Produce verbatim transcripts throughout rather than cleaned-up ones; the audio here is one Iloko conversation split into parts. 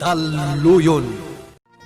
Talloyon.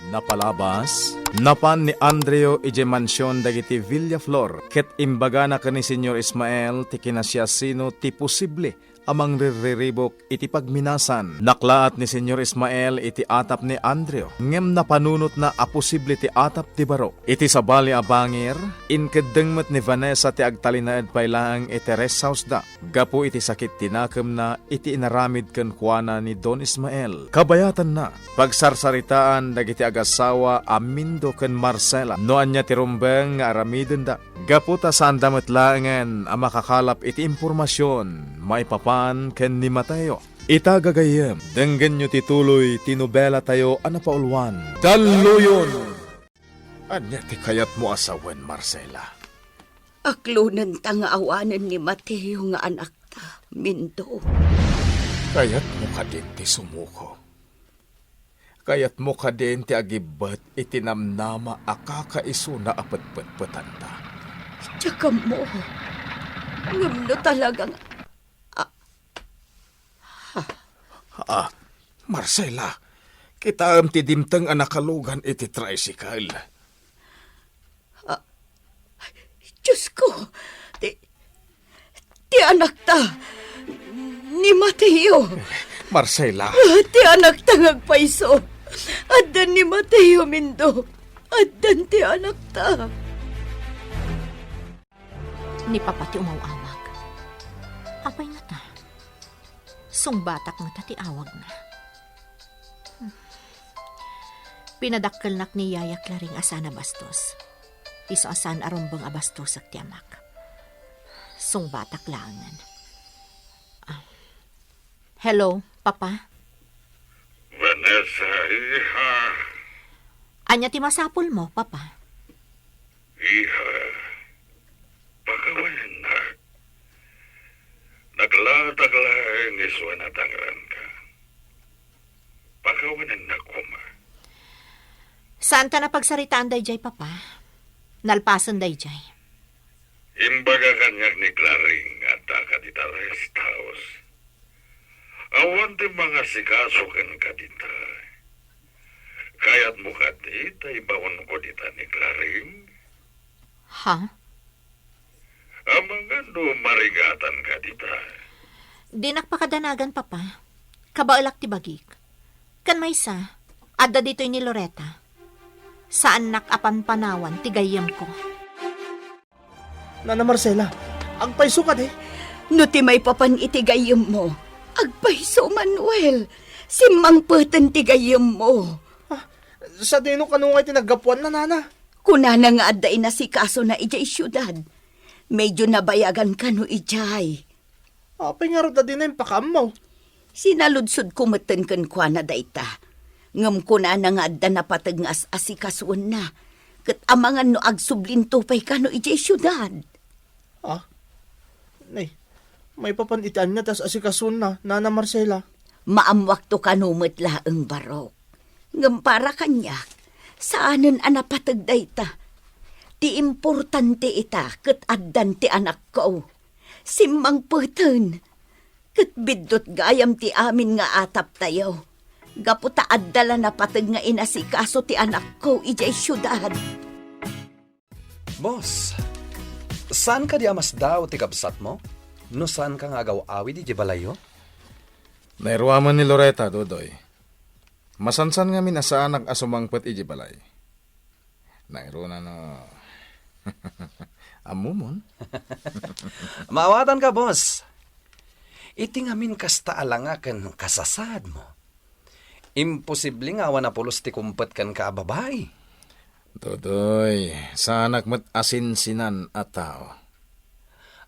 Napalabas, napan ni Andreo idiay mansion dagiti Villaflor, ket imbagana ken ni Señor Ismael ti kinasiasino ti posible a mangrirriribuk iti pagminasan. Naklaat ni Señor Ismael iti atap ni Andreo, ngem napanunotna a posible ti atap ti barok. Iti sabali a bangir, inkeddeng met ni Vanessa ti agtalinaed pay laeng iti rest house-da gapu iti sakit ti nakemna iti inaramid kenkuana ni Don Ismael. Kabayatanna, pagsarsaritaan dagiti agasawa a Mindo ken Marcela no ania ti rumbeng nga aramidenda, gapu ta saanda met laengen a makakalap iti impormasion maipapan ken ni Mateo. Ita gagayyem, denggenyo ti tuloy ti nobelatayo a napauluan, Talloyon! Ania ti kayatmo a sawen, Marcela? Aklonenta nga awanen ni Mateo nga anakta, Mindo. Kayatmo kadin ti sumuko? Kayatmo kadin ti agibbet iti namnama a kakaisuna a petpetpetanta? Diak ammo. Ngem no talaga nga, ah, Ah, Marcela, kitaem ti dimteng a nakalugan iti tricycle. Ah, Diosko, ti, ti anakta ni Mateo. Marcela. Ah, ti anakta nga agpayso. Addan ni Mateo, Mindo. Addan ti anakta. Ni Papa ti umaw-awag. Apay ngata? Sungbatak ngata ti awagna. Hmm. Pinadakkelnak ni Yaya Claring a saan a bastos. Isu a saan a rumbeng a bastosek ti amak. Sungbatak laengen. Ah. Hello, Papa? Vanessa, iha. Ania ti masapulmo, Papa? Iha, pakawanennak. Naklatak laeng isu a natangranka. Pakawanennak koma. Saantan a pagsaritaan daydiay, Papa. Nalpasen daydiay. Imbaga kaniak ni Claring nga adda kadita rest house. Awan ti mangasikaso kenka dita. Kayatmo kadi ta ibaonko dita ni Claring? Ha? Amangan no marigatan kadita. Dinak pakadanagan, Papa. Kabaelak ti bagik. Ken maysa, adda ditoy ni Loretta. Saannak a panpanawan ti gayyemko. Nana Marcela, agpayso kadi? No ti maipapan iti gayyemmo, agpayso, Manuel. Simmangpeten ti gayyemmo. Ah, sadino kano nga iti naggapuanna, Nana? Kunana nga adda inasikasona idiay siudad. Medyo nabayagan kano idiay. Apay ngarud a dina impakaammo? Sinaludsodko metten kenkuana dayta. Ngem kunana nga adda napateg nga as-asikasuenna, ket amangan no agsublinto pay kano idiay siudad. Ah? Nay, maipapan iti ania ti as-asikasuenna, Nana Marcela? Maammuakto kano met laeng, barok. Ngem para kaniak, saanen a napateg dayta. Ti importante ita ket addan ti anakko. Simmangpeten, ket biddut gayam ti amin nga ataptayo, gapu ta adda la napateg nga inasikaso ti anakko idiay siudad. Boss, saan kadi a masdaaw ti kabsatmo no saanka nga agaw-awid idiay balayyo? Nairuaman ni Loretta, Dodoy. Masansan ngamin a saanak a sumangpet idiay balay. Nairuna no ammomon? Maawatanka, boss. Iti ngamin kasta a langa ken kasasaadmo, imposible nga awan a pulos ti kumpet kenka a babai. Dodoy, saanak met a sinsinan a tao.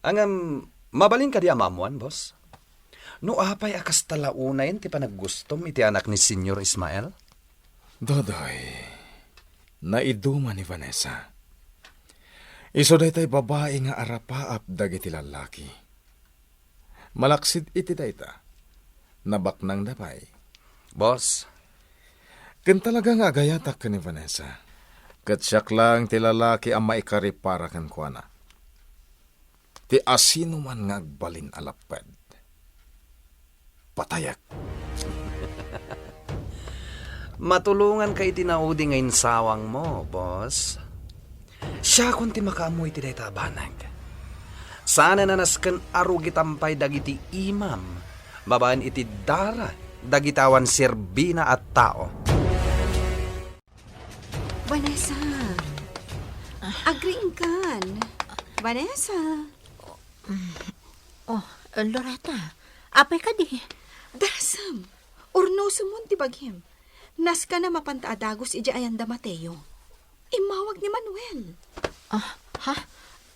Ngem, mabalin kadi a maammoan, boss? No apay a kasta la unayen ti panaggustom iti anak ni Señor Ismael? Dodoy, naiduma ni Vanessa. Isu daytay babai nga arapaap dagiti lallaki. Malaksid iti dayta, nabaknangda pay. Boss. Ken talaga nga agayatak ken ni Vanessa. Ket siak laeng ti lalaki a maikaripara kenkuana. Ti asinoman nga agbalin a lapped, patayek. Matulonganka iti naudi nga insawangmo, boss. Siakon ti makaammo iti dayta a banag. Saanen a nasken a rugitan pay dagiti imam babaen iti dara dagiti awan serbina a tao. Vanessa, agriingkan. Vanessa. Oh, Loretta, apay kadi? Darasem, urnosem ti bagim. Naskana mapanta a dagus idiay ayan da Mateo. Immawag ni Manuel. Ah, ha?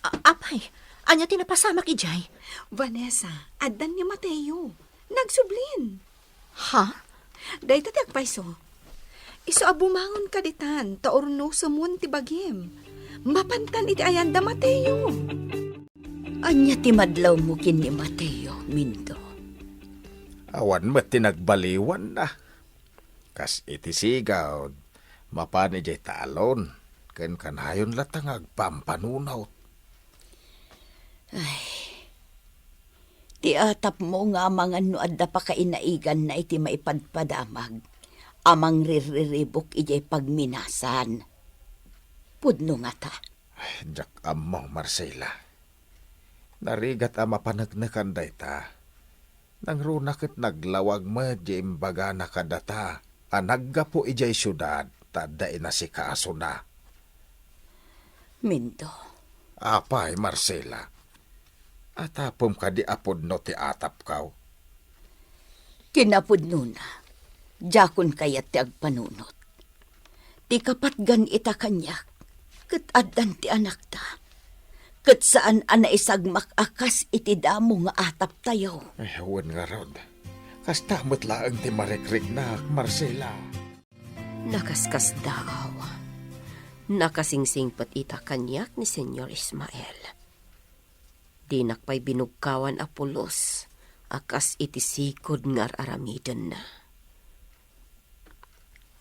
A-, apay, ania ti napasamak idiay? Vanessa, addan ni Mateo. Nagsublin. Ha? Dayta ti agpayso. Isu a bumangonka ditan, ta urnosem ti bagim. Mapantan iti ayan da Mateo. Ania ti madlawmo ken ni Mateo, Mindo? Awan met ti nagbaliwanna. Kas iti sigawd, mapan idiay talon, ken kanayon latta nga agpampanunot. Ay, ti atapmo nga amangan no adda pakainaiganna iti maipadpadamag a mangrirriribuk idiay pagminasan. Pudno ngata. Ay, diak ammo, Marcela. Narigat a mapaneknekan dayta. Nangruna ket naglawag met ti imbagana kadata a naggapu idiay siudad ta adda inasikasona. Mindo. Apay, Marcela? Atapem kadi a pudno ti atapkaw? Kinapudnona, diakon kayat ti agpanunot. Ti kapatgan ita kaniak, ket addan ti anakta. Ket saan a naisagmak a kas iti damo nga ataptayo. Eh, wen ngarud, kasta met laeng ti marikriknak, Marcela. Nakaskasdaaw. Nakasingsingpet ita kaniak ni Señor Ismael. Dinak pay binugkawan a pulos a kas iti sigud nga ar-aramidenna.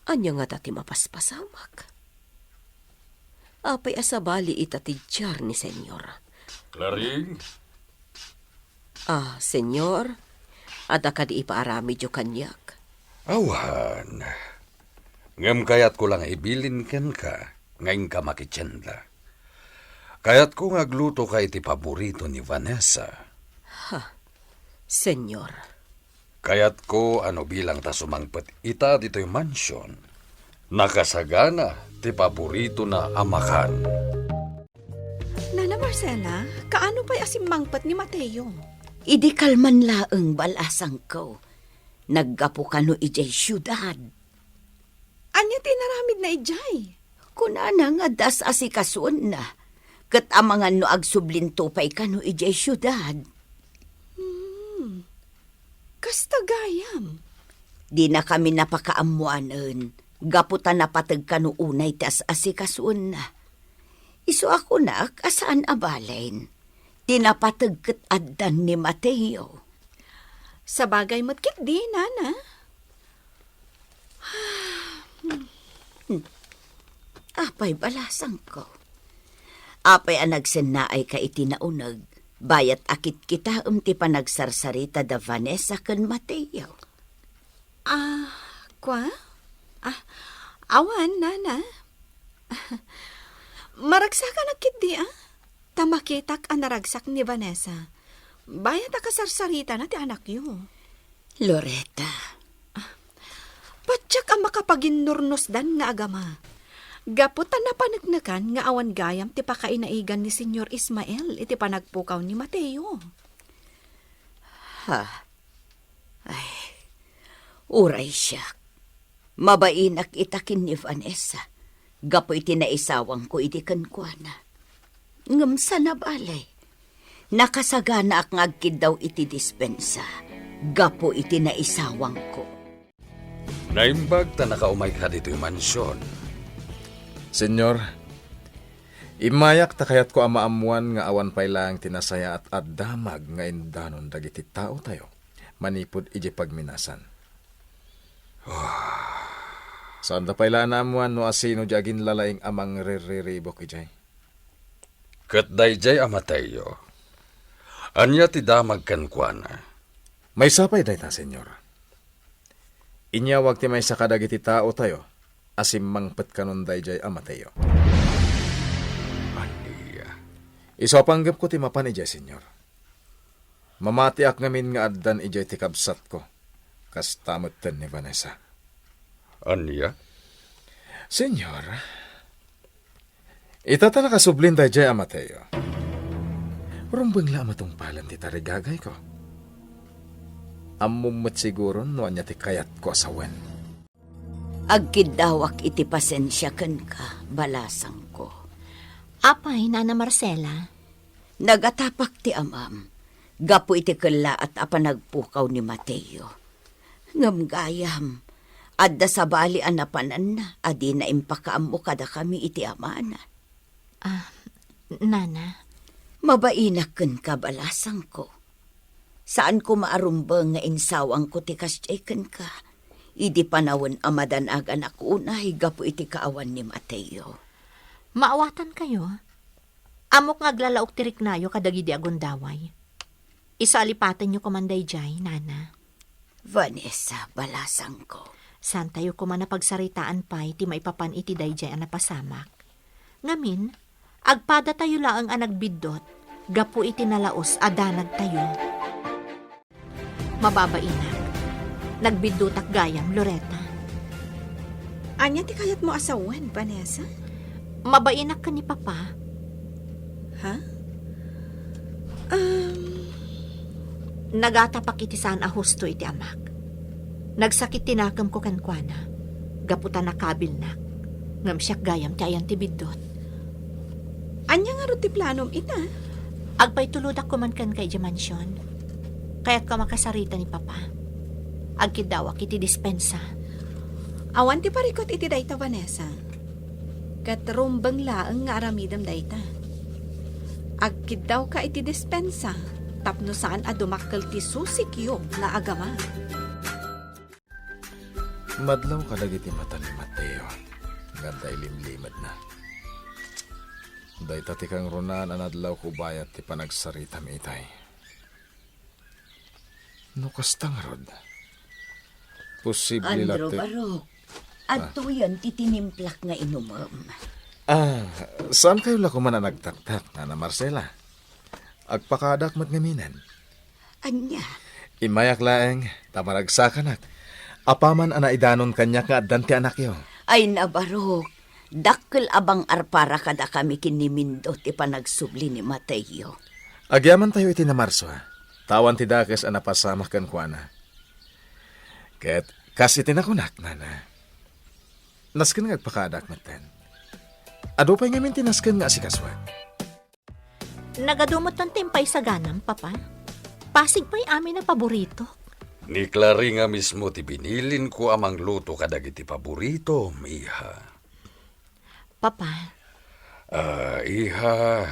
Ania ngata ti mapaspasamak? Apay a sabali ita ti diar ni Señor? Claring? Ah, Señor, adda kadi ipaaramidyo kaniak? Awan. Ngem kayatko la nga ibilin kenka nga inka makitienda. Kayatko nga aglutoka iti paborito ni Vanessa. Ha, Señor. Kayatko a no bilang ta sumangpet ita ditoy mansion, nakasagana ti paboritona a makan. Nana Marcela, kaano pay a simmangpet ni Mateo? Idi kalman laeng, balasangko. Naggapu kano idiay siudad. Ania ti inaramidna idiay? Kunana nga adda as-asikasuenna, ket amangan no agsublinto pay kano idiay siudad. Hmm. Kasta gayam. Dinakami napakaammoanen, gapu ta napateg kano unay ti as-asikasuenna. Isu a kunak a saan a balen. Ti napateg ket addan ni Mateo. Sabagay met ketdi, nana. Hmm. Apay, balasangko? Apay a nagsennaayka iti nauneg, bayat a kitkitaem ti panagsarsarita da Vanessa ken Mateo? Ah, kua? Ah, awan, nana. Maragsakanak ketdi, ah. Ta makitak a naragsak ni Vanessa. Bayat a kasarsaritana ti anakyo. Loretta. Ah, patiek a makapaginnurnusdan nga agama. Gapu ta napaneknekan nga awan gayam ti pakainaigan ni Señor Ismael iti panagpukaw ni Mateo. Ha? Ay, uray siak. Mabainak ita ken ni Vanessa, gapu iti naisawangko idi kenkuana. Ngem saan a bale, nakasaganaak nga agkiddaw iti dispensa, gapu iti naisawangko. Naimbag ta nakaumayka ditoy mansion. Señor, immayak ta kayatko a maammoan nga awan pay laeng ti nasayaat a damag nga indanon dagiti taotayo manipud idiay pagminasan. Saanda pay la a naammoan no asino diay aginlalaing a mangrirriribuk idiay. Ket daydiay a Mateo, ania ti damag kenkuana? Maysa pay dayta, Señor. Inyawag ti maysa kadagiti taotayo a simmangpet kanon daydiay a Mateo. Ania? Isu a panggepko ti mapan idiay, Señor. Mamatiak ngamin nga addan idiay ti kabsatko. Kasta metten ni Vanessa. Ania? Señor, ita ta nakasublin daydiay a Mateo. Rumbeng la a matungpalen ti tarigagayko. Ammom met siguron no ania ti kayatko a sawen. Agkiddawak iti pasensia kenka, balasangko. Apay, Nana Marcela? Nagatapak ti amam gapu iti kellaat a panagpukaw ni Mateo. Ngem gayam, adda sabali a napananna a dina impakaammo kadakami iti amana. Ah, Nana. Mabainak kenka, balasangko. Saan koma a rumbeng nga insawangko ti kasdiay kenka. Idi panawen a madanaganak unay gapu iti kaawan ni Mateo. Maawatankayo. Ammok nga aglalaok ti riknayo kadagidi agundaway. Isu a lipatenyo koman daydiay, Nana. Vanessa, balasangko. Saantayo koma a pagsaritaan pay ti maipapan iti daydiay a napasamak. Ngamin, agpadatayo laeng a nagbiddut gapu iti nalaus a danagtayo. Mababainak. Nagbiddutak gayam, Loretta. Ania ti kayatmo a sawen, Vanessa? Mabainak ken ni Papa. Ha? Um, Nagatapak iti saan a husto iti amak. Nagsakit ti nakemko kenkuana, gapu ta nakabilnak. Ngem siak gayam ti ayan ti biddut. Ania ngarud ti planom ita? Agpaitulodak koman kenka idiay mansion. Kayatko a makasarita ni Papa. Agkiddawak iti dispensa. Awan ti parikut iti dayta, Vanessa. Ket rumbeng laeng nga aramidem dayta. Agkiddawka iti dispensa tapno saan a dumakkel ti susikyo nga agama. Madlaw kadagiti mata ni Mateo nga adda ilimlimedna. Dayta ti kangrunaan a nadlawko bayat ti panagsaritam itay. No kasta ngarud, posible la Andrew ti Barok, adtoyen ti tinimplak nga inumem. Ah, saankayo la koman a nagtaktak, Nana Marcela? Agpakaadak met ngaminen. Ania? Immayak laeng, ta maragsakanak. Apaman a naidanon kaniak nga addan ti anakyo. Ay, Nabarok, dakkel a bang-ar para kadakami ken ni Mindo ti panagsubli ni Mateo. Agyamantayo iti Namarso, a, ta awan ti dakes a napasamak kenkuana. Ket kas iti nakunak, Nana, nasken nga agpakaadak metten. Adu pay ngamin ti nasken nga asikasoak. Nagadu metten ti impaisaganam, Papa. Pasig pay amin a paboritok. Ni Claringa mismo ti binilinko a mangluto kadagiti paboritom, iha. Papa. Ah, iha,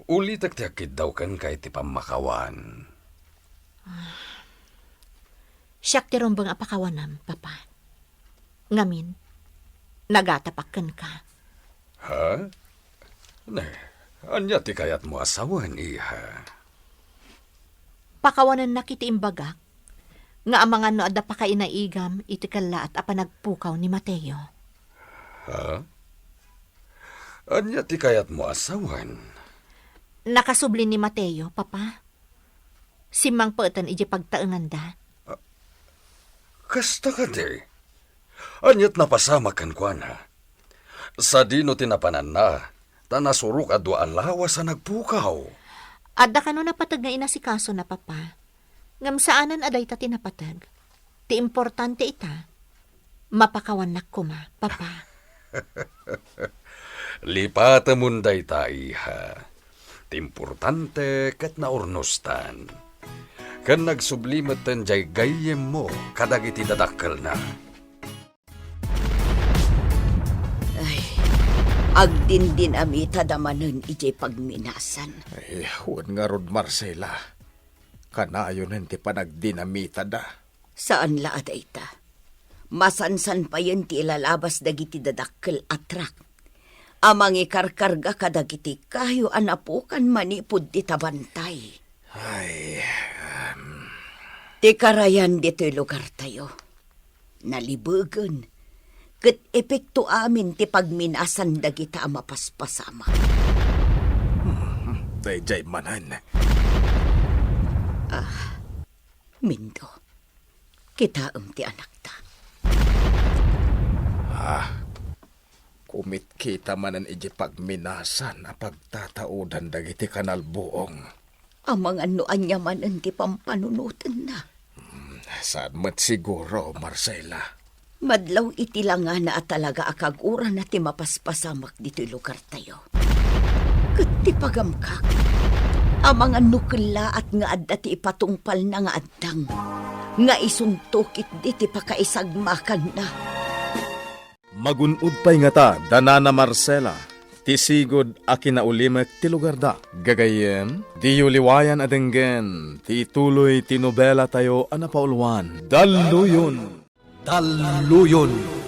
ulitek ti agkiddaw kenka iti pammakawan. Siak ti rumbeng a pakawanam, Papa. Ngamin, nagatapak kenka. Ha? Ne, ania ti kayatmo a sawen, iha? Pakawanennak iti imbagak nga amangan no adda pakainaigam iti kellaat a panagpukaw ni Mateo. Ha? Ania ti kayatmo a sawen? Nakasubli ni Mateo, Papa. Simmangpeten idiay pagtaenganda. Ah, kasta kadi? Aniat napasamak kenkuana? Sadino ti napananna, ta nasurok a dua a lawas a nagpukaw? Adda kano napateg nga inasikasona, Papa. Ngem saanen a dayta ti napateg. Ti importante ita, mapakawannak koma, Papa. Lipatemon dayta, iha. Ti importante ket naurnostan. Ken nagsubli metten diay gayyemmo kadagiti dadakkelna. Ay, agdindinamitada manen idiay pagminasan. Ay, wen ngarud, Marcela. Kanayonen ti panagdinamitada. Saan la a dayta. Masansan payen ti ilalabas dagiti dadakkel a trak a mangikarkarga kadagiti kayo a napukan manipud dita bantay. Ay, em. Ti karayan ditoy lugartayo, Nalibegen, ket epekto amin ti pagminasan dagita a mapaspasamak. Daydiay manen. Ah, Mindo, kitaem ti anakta. Ah, kumitkita manen iti pagminasan a pagtataodan dagiti kanalbuong. Amangan no ania manen ti pampanunotenna. Hmm, saan met siguro, Marcela. Madlaw iti langana a talaga a kagurana ti mapaspasamak ditoy lugartayo. Ket ti pagamkak, amangan no kellaat nga adda ti ipatungpalna nga addang, nga isunto ketdi ti pakaisagmakanna. Magun-od pay ngata da Nana Marcela ti sigud a kinaulimek ti lugarda. Gagayyem, diyo liwayan a denggen ti ituloy ti nobelatayo a napauluan, Dalluyon. Dalluyon.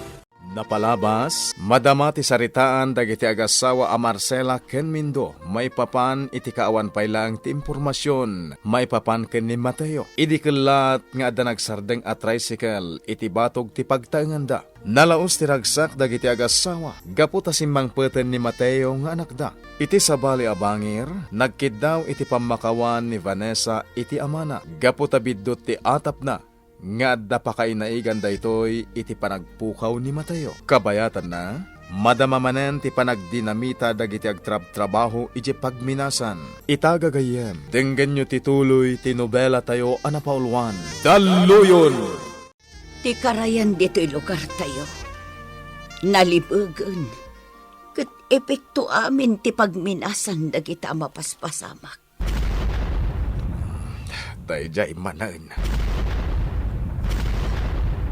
Napalabas, madama ti saritaan dagiti agassawa a Marcela ken Mindo maipapan iti kaawan pay laeng ti impormasion maipapan ken ni Mateo. Idi kellaat nga adda nagsardeng a tricycle iti batog ti pagtaenganda. Nalaus ti ragsak dagiti agassawa gapu ta simmangpeten ni Mateo nga anakda. Iti sabali a bangir, nagkiddaw iti pammakawan ni Vanessa iti amana gapu ta biddut ti atapna nga adda pakainaigan daytoy iti panagpukaw ni Mateo. Kabayatanna, madama manen ti panagdinamita dagiti agtrabtrabaho idiay pagminasan. Ita gagayyem, denggenyo ti tuloy ti nobelatayo a napauluan, Dalluyon! Ti karayan ditoy lugartayo, nalibegen, ket epekto amin ti pagminasan dagita a mapaspasamak. Daydiay manen.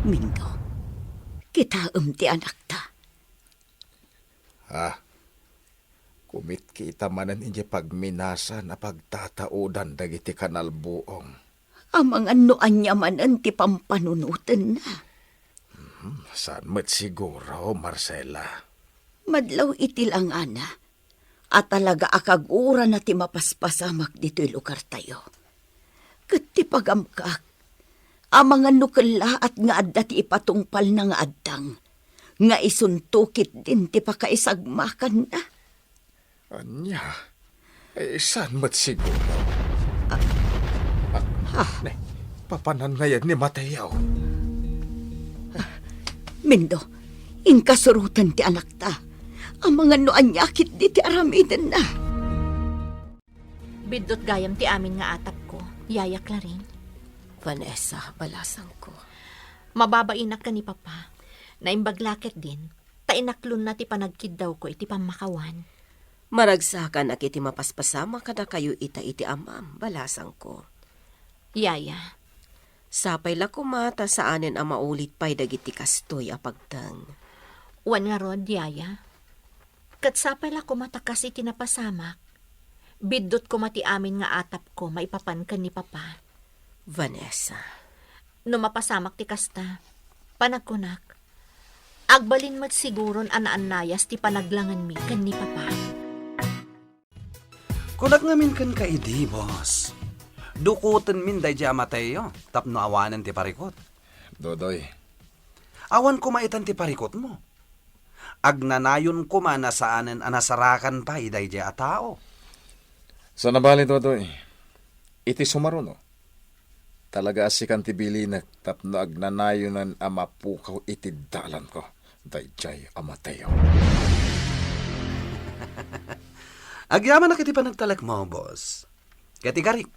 Mindo, kitaem ti anakta. Ah, kumitkita manen idiay pagminasan a pagtataodan dagiti kanalbuong. Amangan no ania manen ti pampanunotenna. Hmm, saan met siguro, Marcela. Madlaw iti langana a talaga a kagurana ti mapaspasamak ditoy lugartayo. Ket ti pagamkak, amangan no kellaat nga adda ti ipatungpalna nga addang, nga isunto ketdin ti pakaisagmakanna. Ania? Eh, saan met siguro? Ah, ah, ne, papanan ngayen ni Mateo. Mindo, inka suroten ti anakta. Amangan no ania ketdi ti aramidenna. Biddut gayam ti amin nga atapko, Yaya Clarin. Vanessa, balasangko. Mababainak ken ni Papa. Naimbag la ketdin, ta inaklonna ti panagkiddawko iti pammakawan. Maragsakanak iti mapaspasamak kadakayo ita iti amam, balasangko. Yaya. Sapay la koma ta saanen a maulit pay dagiti kastoy a pagteng. Wen ngarud, Yaya. Ket sapay la koma ta kas iti napasamak, biddut koma ti amin nga atapko maipapan ken ni Papa. Vanessa. No mapasamak ti kasta, panagkunak, agbalin met siguron a naannayas ti panaglangenmi ken ni Papa. Kunak ngamin kenka idi, boss. Dukotenmin daydiay a Mateo tapno awanen ti parikut. Dodoy. Awan koma itan ti parikutmo. Agnanayon koma a saanen a nasarakan pay daydiay a tao. Saan a bale, Dodoy. Iti sumaruno, talaga a sikan ti bilinek tapno agnanayonen a mapukaw iti dalanko daydiay a Mateo. Agyamanak iti panagtalekmo, boss. Ket ikarik,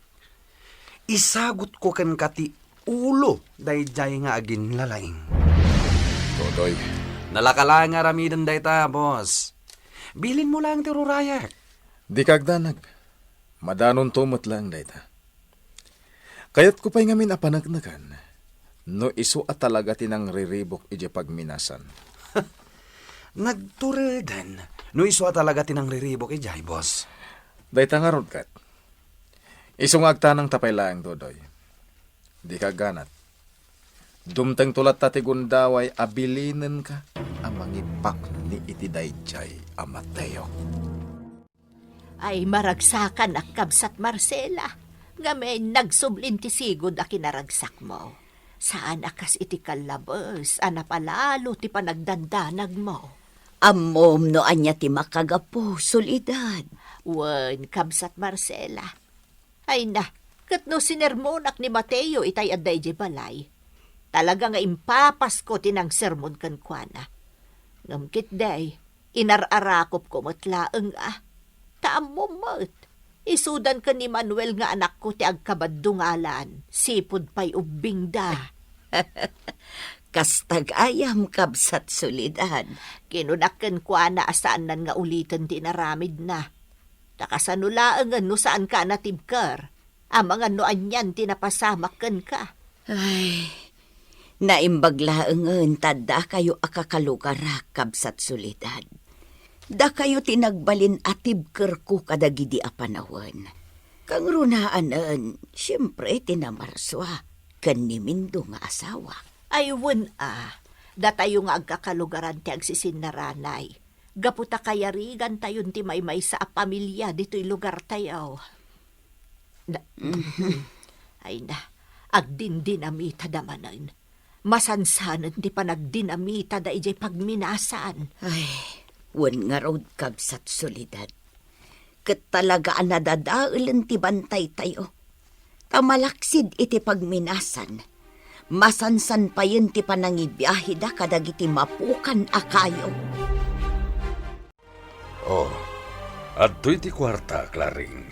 isagutko kenka ti ulo daydiay nga aginlalaing. Dodoy. Nalaka laeng nga aramiden dayta, boss. Bilinmo laeng ti rurayak. Dika agdanag. Madanonto met laeng dayta. Kayatko pay ngamin a paneknekan no isu a talaga ti nangriribuk idiay pagminasan. Nagtureden no isu a talaga ti nangriribuk idiay, boss. Dayta ngarud ket. Isu nga agtanangta pay laeng, Dodoy. Dika agganat. Dumtengto latta ti gundaway a bilinenka a mangipakni iti daydiay a Mateo. Ay, maragsakanak, Kabsat Marcela, ngamin nagsublin ti sigud a kinaragsakmo. Saan a kas iti kallabes a napalalo ti panagdandanagmo. Ammom no ania ti makagapu, Soledad. Wen, kabsat Marcela. Ay na, ket no sinermonak ni Mateo itay adda idiay balay, talaga nga impapasko ti nangsermon kenkuana. Ngem ketdi, inar-arakopko met laeng a. Ta ammom met, isudan ken ni Manuel nga anakko ti agkabaddo ngalan, sipud pay ubbingda. Kasta gayam, kabsat Soledad. Kinunak kenkuana a saannan nga uliten ti inaramidna. Ta kasano laengen no saanka a natibker, amangan no anian ti napasamak kenka? Ay, naimbag laengen ta addakayo a kakalugarak, kabsat Soledad. Dakayo ti nagbalin a tibkerko kadagidi a panawen. Kangrunaanen, siempre, ti namarsua ken ni Mindo nga asawa. Ay, wen a, datayo nga agkakalugaran ti agsisinnaranay. Gapu ta kayarigantayon ti maymaysa a pamilia ditoy lugartayo. Na, ay na, agdindinamitada manen. Masansanen ti panagdinamitada idiay pagminasan. Ay, wen ngarud, kabsat Soledad. Ket talaga a nadadaelen ti bantaytayo. Ta malaksid iti pagminasan, masansan payen ti panangibiaheda kadagiti mapukan a kayo. Oh, adtoy ti kuarta, Claring.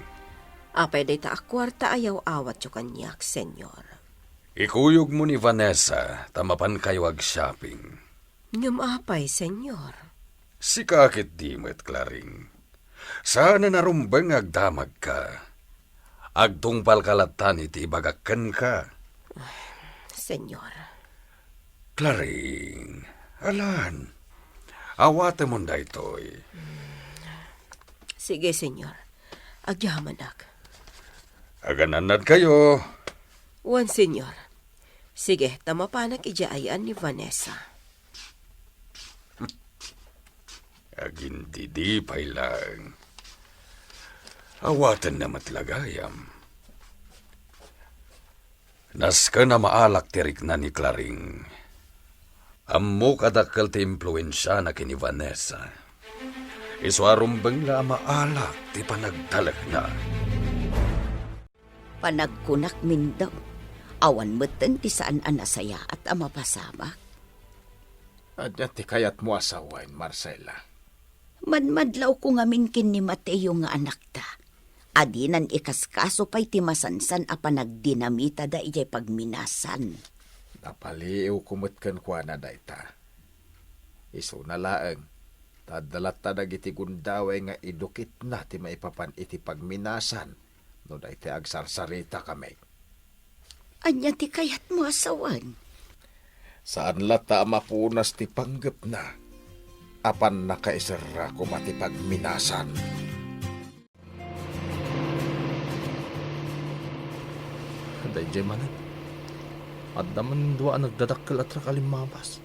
Apay dayta a kuarta a yaw-awatyo kaniak, Senyor? Ikuyogmo ni Vanessa ta mapankayo ag-shopping. Ngem apay, Senyor? Sika ketdi met, Claring. Saanen a rumbeng nga agdamagka. Agtungpalka latta iti ibagak kenka. Senyor. Claring, alan. Awatemon daytoy. Sige, Senyor. Agyamanak. Aganannadkayo. Wen, Senyor. Sige, ta mapanak idiay ay-an ni Vanessa. Agindidi pay laeng. Awatenna met la gayam. Nasken a maalak ti rikna ni Claring. Ammok a dakkel ti impluensiana ken ni Vanessa. Isu a rumbeng la a maalak ti panagtalekna. Panagkunak, Mindo, awan metten ti saan a nasayaat a mapasamak. Ania ti kayatmo a sawen, Marcela? Madmadlawko ngamin ken ni Mateo nga anakta, a dinan ikaskaso pay ti masansan a panagdinamitada idiay pagminasan. Napaliiwko met kenkuana dayta. Isuna laeng, ta adda latta dagiti gundaway nga idukitna ti maipapan iti pagminasan no daytoy agsarsaritakami. Ania ti kayatmo a sawen? Saan latta a mapunas ti panggepna. Apan nakaiserra koma ti pagminasan. Daydiay manen, adda manen dua a nagdadakkel a truck a limmabas.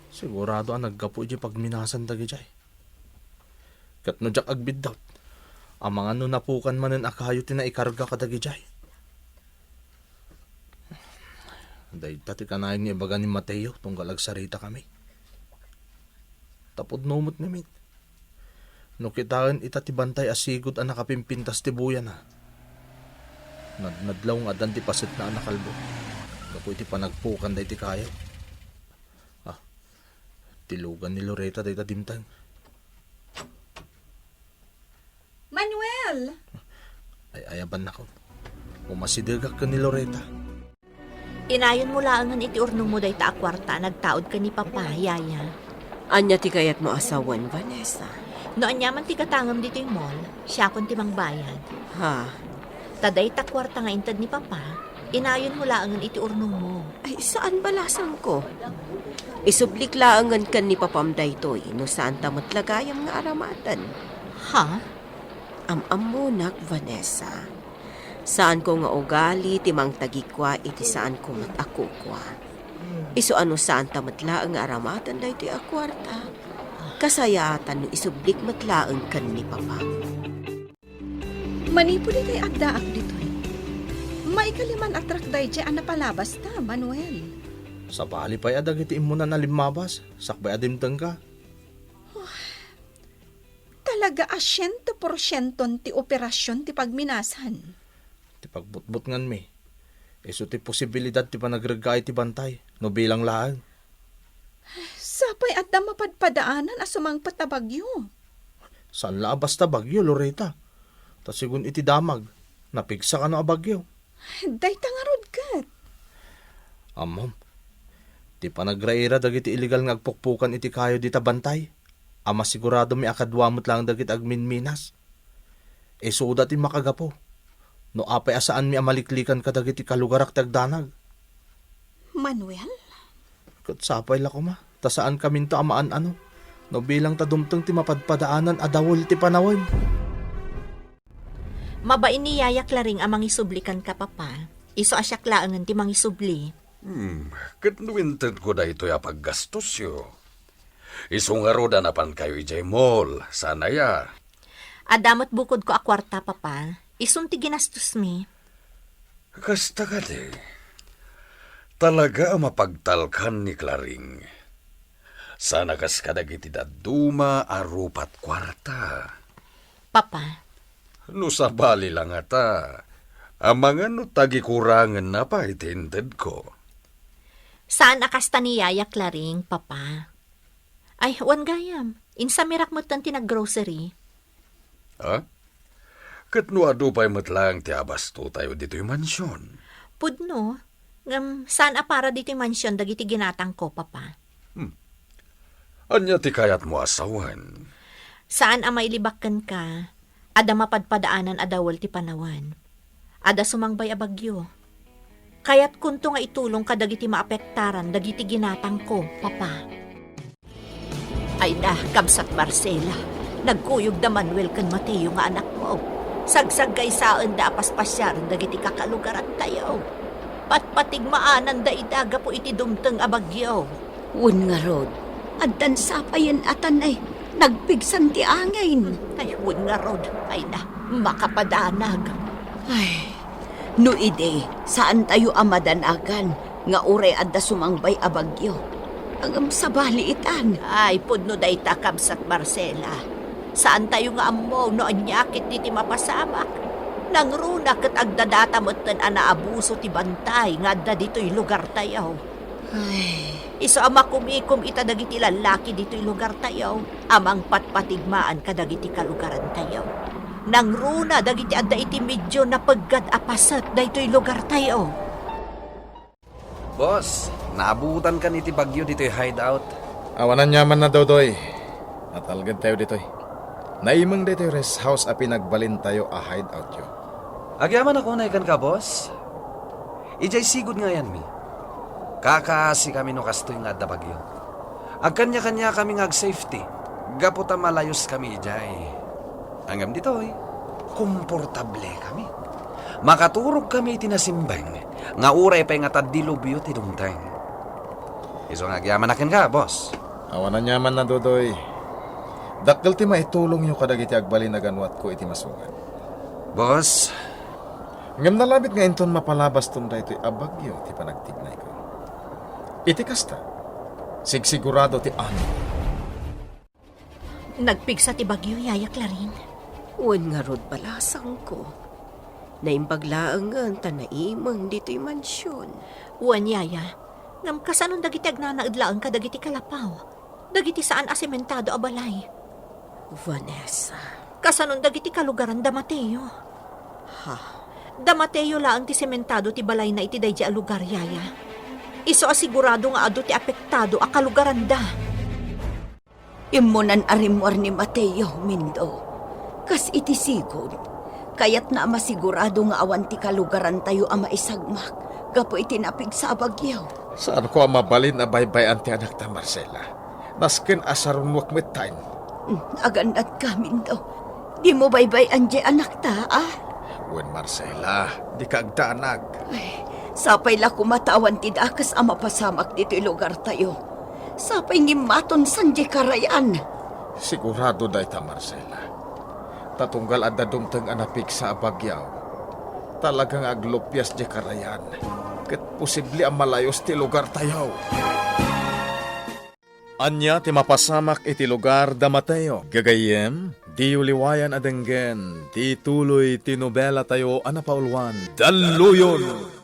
Sigurado a naggapu iti pagminasan dagidiay. Ket no diak agbiddut, amangan no napukan manen a kayo ti naikarga kadagidiay. Dayta ti kanayon nga ibaga ni Mateo tunggal agsaritakami. Ta pudno met ngamin. No kitaen ita ti bantay a sigud a nakapimpintas ti buyana. Nadnadlaw nga addan ti pasetna a nakalbo gapu iti panagpukan daytoy kayo. Ah, ti lugan ni Loreta dayta dimteng. Manuel! Ay, ayabannakon. Umasidegak ken ni Loreta. Inayonmo laengen iti urnongmo dayta a kuarta a nagtaud ken ni Papa, Yaya. Ania ti kayatmo a sawen, Vanessa? No aniaman ti gatangem ditoy mall, siakon ti mangbayad. Ha? Ta dayta kuarta nga inted ni Papa, inayonmo laengen iti urnongmo. Ay, saan balasangko. Isublik laengen ken ni Papam daytoy, no saanta met la gayam nga aramaten. Ha? Am-ammonak, Vanessa. Saanko nga ugali ti mangtagikua iti saanko met a kukua. Isu a no saanta met laeng nga aramaten daytoy a kuarta, kasayaatan no isublik met laeng ken ni Papa. Manipud itay addaak ditoy, Maikaliman a truck daydiay a napalabasta, Manuel. Sabali pay a dagiti immunan a limmabas, sakbay a dimtengka. Talaga a siento porsienton ti operasion ti pagminasan. Ti pagbutbutnganmi, isu ti posibilidad ti panagreggaay ti bantay, no bilang laeng. Sapay adda mapadpadaanan a sumangpet a bagyo. Saan la a basta bagyo, Loreta. Ta sigun iti damag, napigsa kano a bagyo. Dayta ngarud ket. Ammom, ti panagraira dagiti illegal nga agpukpukan iti kayo dita bantay, a masiguradomi a kadua met laeng dagiti agminminas. Isuda ti makagapu, no apay a saanmi a maliklikan kadagiti kalugarak ti agdanag. Manuel? Ket sapay la koma, ta saankaminto a maan-ano, no bilang ta dumteng ti mapadpadaanan a dawel ti panawen. Mabain ni Yaya Claring a mangisubli kenka, Papa. Isu a siak laengen ti mangisubli. Hmm, ket no intedko daytoy a paggastosyo. Isu ngarud a napankayo idiay mall, saan aya? Adda met bukodko a kuarta, Papa. Isun ti ginastosmi. Kasta kadi. Talaga a mapagtalkan ni Claring. Saan a kas kadagiti dadduma a rupat kuarta. Papa. No sabali la ngata, amangan no tagikurangenna pay ti intedko. Saan a kasta ni Yaya Claring, Papa. Ay, wen gayam. Insamirak metten ti naggrocery. Ha? Ket no adu pay met laeng ti abastotayo ditoy mansion? Pudno. Ngem saan a para ditoy mansion dagiti ginatangko, Papa. Hmm. Ania ti kayatmo a sawen? Saan a mailibak kenka, adda mapadpadaanan a dawel ti panawen. Adda sumangbay a bagyo. Kayatkonto nga itulong kadagiti maapektaran dagiti ginatangko, Papa. Ay na, Kabsat Marcela, nagkuyog da Manuel ken Mateo nga anakmo. Sagsaggaysaenda a paspasiaren dagiti kakalugarantayo. Patpatigmaananda ida gapu iti dumteng a bagyo. Wen ngarud, addan sapayen a tan, ay, nagpigsan ti angin. Ay, wen ngarud, ay na, makapadanag. Ay, no idi, saantayo a madanagan nga uray adda sumangbay a bagyo. Ngem sabali itan. Ay, pudno dayta, Kabsat Marcela. Saantayo nga ammo no ania ketdi ti mapasamak. Nangruna ket agdadata metten a naabuso ti bantay nga adda ditoy lugartayo. Ay. Isu a makumikom ita dagiti lallaki ditoy lugartayo a mangpatpatigmaan kadagiti kalugarantayo. Nangruna dagiti adda iti medio napeggad a paset daytoy lugartayo. Boss, naabutankan iti bagyo ditoy hideout. Awan aniamanna, Dodoy. Natalgedtayo ditoy. Naimeng daytoy rest house a pinagbalintayo a hideoutyo. Agyamanak unay kenka, boss. Idiay sigud nga ayanmi. Kakaasikami no kastoy nga adda bagyo. Agkaniakaniakami nga ag-safety, gapu ta malayuskami idiay. Ngem ditoy, komportablekami. Makaturogkami iti nasimbeng nga uray pay ngata dilubyo ti dumteng. Isu nga agyamanak kenka, boss. Awan aniamanna, Dodoy. Dakkel ti maitulongyo kadagiti agbalin a ganuatko iti masungan. Boss. Ngem nalabit nga inton mapalabaston daytoy a bagyo ti panagtignayko. Iti kasta, sigsigurado ti amin. Nagpigsa ti bagyo, Yaya Clarin. Wen ngarud, balasangko. Naimbag laengen ta naimeng ditoy mansion. Wen, Yaya. Ngem kasanon dagiti agnanaed laeng kadagiti kalapaw? Dagiti saan a sementado a balay? Vanessa. Kasanon dagiti kalugaran da Mateo? Ha? Da Mateo laeng ti sementado ti balayna iti daydi a lugar, Yaya. Isu a sigurado nga adu ti apektado a kalugaranda. Immunan a rimmuar ni Mateo, Mindo. Kas iti sigud, kayatna a masigurado nga awan ti kalugarantayo a maisagmak gapu iti napigsa a bagyo. Saanko a mabalin a baybay-an ti anakta, Marcela. Nasken a sarunnuak metten. Hmm, agannatka, Mindo. Dimo baybay-an diay anakta, a? Wen, Marcela, dika agdanag. Ay, sapay la koma ta awan ti dakes a mapasamak ditoy lugartayo. Sapay ngimmaton saan diay karayan. Sigurado dayta, Marcela. Ta tunggal adda dumteng a napigsa a bagyo, Talaga nga aglupias diay karayan, ket posible a malayos ti lugartayo. Ania ti mapasamak iti lugar da Mateo? Gagayyem, diyo liwayan a denggen ti tuloy ti nobelatayo a napauluan, Dalluyon!